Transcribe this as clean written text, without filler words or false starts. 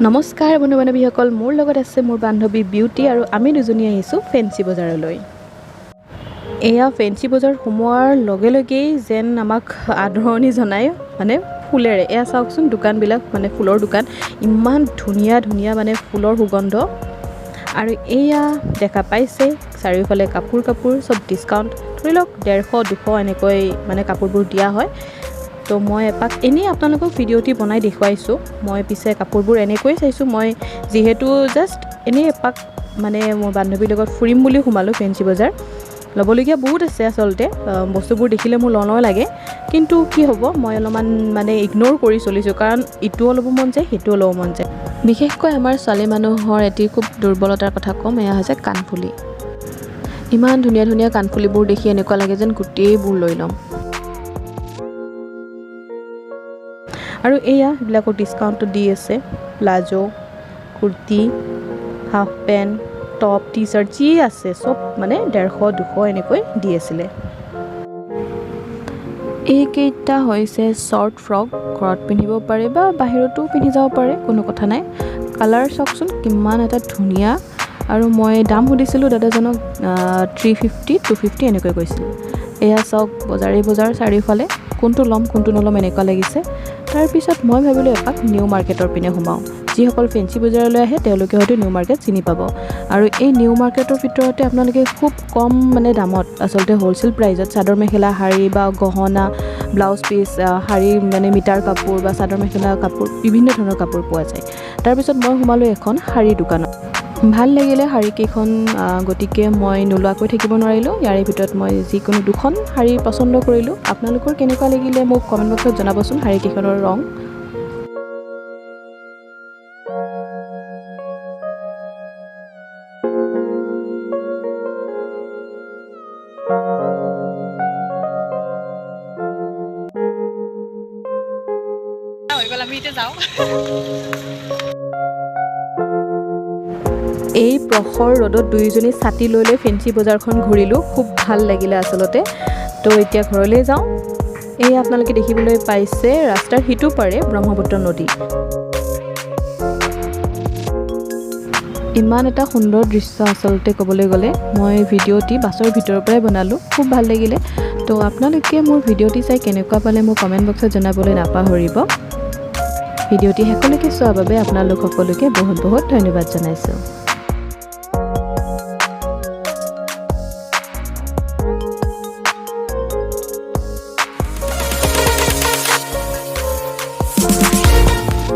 নমস্কাৰ বন্ধু বান্ধৱীসকল, মোৰ লগত আছে মোৰ বান্ধৱী বিউটি আৰু আমি দুজনী আহিছোঁ ফেঞ্চি বজাৰলৈ। এয়া ফেঞ্চি বজাৰ সোমোৱাৰ লগে লগেই যেন আমাক আদৰণি জনায় মানে ফুলেৰে। এয়া চাওকচোন দোকানবিলাক, মানে ফুলৰ দোকান, ইমান ধুনীয়া ধুনীয়া মানে ফুলৰ সুগন্ধ। আৰু এয়া দেখা পাইছে চাৰিওফালে কাপোৰ কাপোৰ চব ডিছকাউণ্ট, ধৰি লওক 150 200 এনেকৈ মানে কাপোৰবোৰ দিয়া হয়। তো মই এপাক এনেই আপোনালোকক ভিডিঅ'টি বনাই দেখুৱাইছোঁ। মই পিছে কাপোৰবোৰ এনেকৈয়ে চাইছোঁ, মই যিহেতু জাষ্ট এনেই এপাক মানে মোৰ বান্ধৱীৰ লগত ফুৰিম বুলি সোমালোঁ ফেঞ্চি বজাৰ। ল'বলগীয়া বহুত আছে আচলতে, বস্তুবোৰ দেখিলে মোৰ লওঁ লওঁ লাগে, কিন্তু কি হ'ব মই অলপমান মানে ইগন'ৰ কৰি চলিছোঁ, কাৰণ ইটোও ল'ব মন যায় সেইটোও ল'ব মন যায়। বিশেষকৈ আমাৰ ছোৱালী মানুহৰ এটি খুব দুৰ্বলতাৰ কথা ক'ম, এয়া হৈছে কাণফুলি। ইমান ধুনীয়া ধুনীয়া কাণফুলিবোৰ দেখি এনেকুৱা লাগে যেন গোটেইবোৰ লৈ ল'ম। আৰু এয়া সেইবিলাকৰ ডিছকাউণ্টটো দি আছে, palazzo, kurti, half pant, top, T shirt যি আছে চব মানে 150 200 এনেকৈ দি আছিলে। এইকেইটা হৈছে শ্বৰ্ট ফ্ৰক, ঘৰত পিন্ধিব পাৰে বা বাহিৰতো পিন্ধি যাব পাৰে, কোনো কথা নাই। কালাৰ চাওকচোন কিমান এটা ধুনীয়া। আৰু মই দাম সুধিছিলোঁ দাদাজনক, 350 250 এনেকৈ কৈছিল। এয়া চাওক বজাৰেই বজাৰ চাৰিওফালে, কোনটো ল'ম কোনটো নল'ম এনেকুৱা লাগিছে। তাৰপিছত মই ভাবিলোঁ এপাক নিউ মাৰ্কেটৰ পিনে সোমাওঁ। যিসকল ফেঞ্চি বজাৰলৈ আহে তেওঁলোকে হয়তো নিউ মাৰ্কেট চিনি পাব। আৰু এই নিউ মাৰ্কেটৰ ভিতৰতে আপোনালোকে খুব কম মানে দামত, আচলতে হ'লচেল প্ৰাইজত চাদৰ মেখেলা, শাৰী বা গহনা, ব্লাউজ পিচ, শাৰী মানে মিটাৰ কাপোৰ বা চাদৰ মেখেলা কাপোৰ, বিভিন্ন ধৰণৰ কাপোৰ পোৱা যায়। তাৰপিছত মই সোমালোঁ এখন শাৰীৰ দোকানত। ভাল লাগিলে শাৰীকেইখন, গতিকে মই নোলোৱাকৈ থাকিব নোৱাৰিলোঁ। ইয়াৰে ভিতৰত মই যিকোনো দুখন শাৰী পচন্দ কৰিলোঁ। আপোনালোকৰ কেনেকুৱা লাগিলে মোক কমেণ্ট বক্সত জনাবচোন শাৰীকেইখনৰ ৰং। হৈ গ'ল, আমি এতিয়া যাওঁ। এই প্ৰখৰ ৰ'দত দুয়োজনী ছাতি লৈ লৈ ফেঞ্চি বজাৰখন ঘূৰিলোঁ, খুব ভাল লাগিলে আচলতে। তো এতিয়া ঘৰলৈ যাওঁ। এই আপোনালোকে দেখিবলৈ পাইছে ৰাস্তাৰ সিটো পাৰে ব্ৰহ্মপুত্ৰ নদী। ইমান এটা সুন্দৰ দৃশ্য আচলতে ক'বলৈ গ'লে। মই ভিডিঅ'টি বাছৰ ভিতৰৰ পৰাই বনালোঁ, খুব ভাল লাগিলে। তো আপোনালোকে মোৰ ভিডিঅ'টি চাই কেনেকুৱা পালে মোক কমেণ্ট বক্সত জনাবলৈ নাপাহৰিব। ভিডিঅ'টি শেষলৈকে চোৱাৰ বাবে আপোনালোক সকলোকে বহুত বহুত ধন্যবাদ জনাইছোঁ।